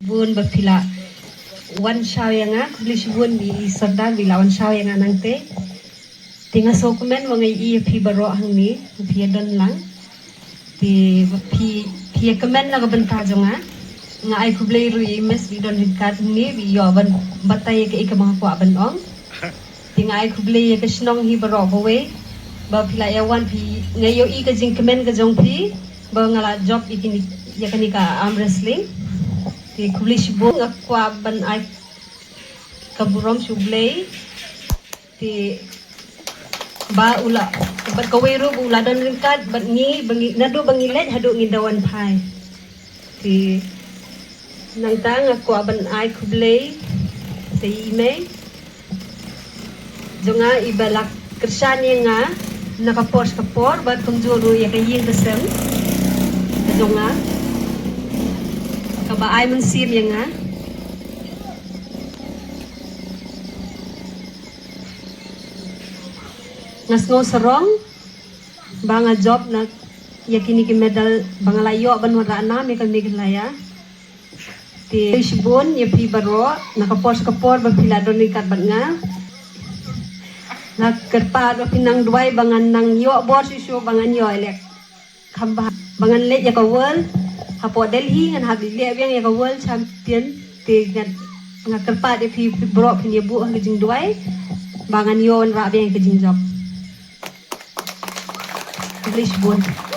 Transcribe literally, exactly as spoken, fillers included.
Bun ba phi la wan shaw ïa nga, khublei shibun ïa i Sordar ba i la wan shaw ïa nga nangtei. Te nga sngewkmen ba nga ïohi ïa phi baroh hangne, ba phi ïa don lang. Te ba phi, phi ïa kmen na ka bynta jong nga. Nga ai khublei ruh ïa i Miss ba i don ryngkat hangne, ba i ïoh ban batai ïa kaei kaba nga kwah ban ong. Te nga ai khublei ïa ka shnong hi baroh kawei. Ba phi la ïa wan phi, nga ïohi ka jingkmen ka jong phi. Ba nga la jop ïa kine, ïa kane ka arm wrestling. Te khublei shibun, nga kwah ban ai ka burom sha U Blei. Te ba u la, bad kawei ruh ba u la don ryngkat bad ngi, ba ngi, naduh ba ngi leit haduh ngin da wan phai. Te nangta nga kwah ban ai khublei sa ïa i mei jong nga, i ba la kyrshan ïa nga na ka por sha ka por, bad kumjuh ruh ïa ka ïing ka sem ka jong nga, kaba ai mynsiem ïa nga. Nga sngew sarong ba nga jop na ïa kine ki medal ba nga la ïoh ban wanrah nam ïa ka Meghalaya. Te shibun ïa phi baroh na ka por sha ka por ba phi la don ryngkat bad nga. Nga kyrpad ba phin nang duwai ba ngan nang ïoh bor shuh shuh ba ngan ïoh leh kham bha, ba ngan leit ïa ka world. Hapoh Delhi ngan hap leit leh biang ïa ka world champion. Te nga, nga kyrpad ïa phi, phi baroh phin ïa buh ha ka jingduwai ba ngan ïoh wanrah biang ïa ka jingjop. Khublei shibun.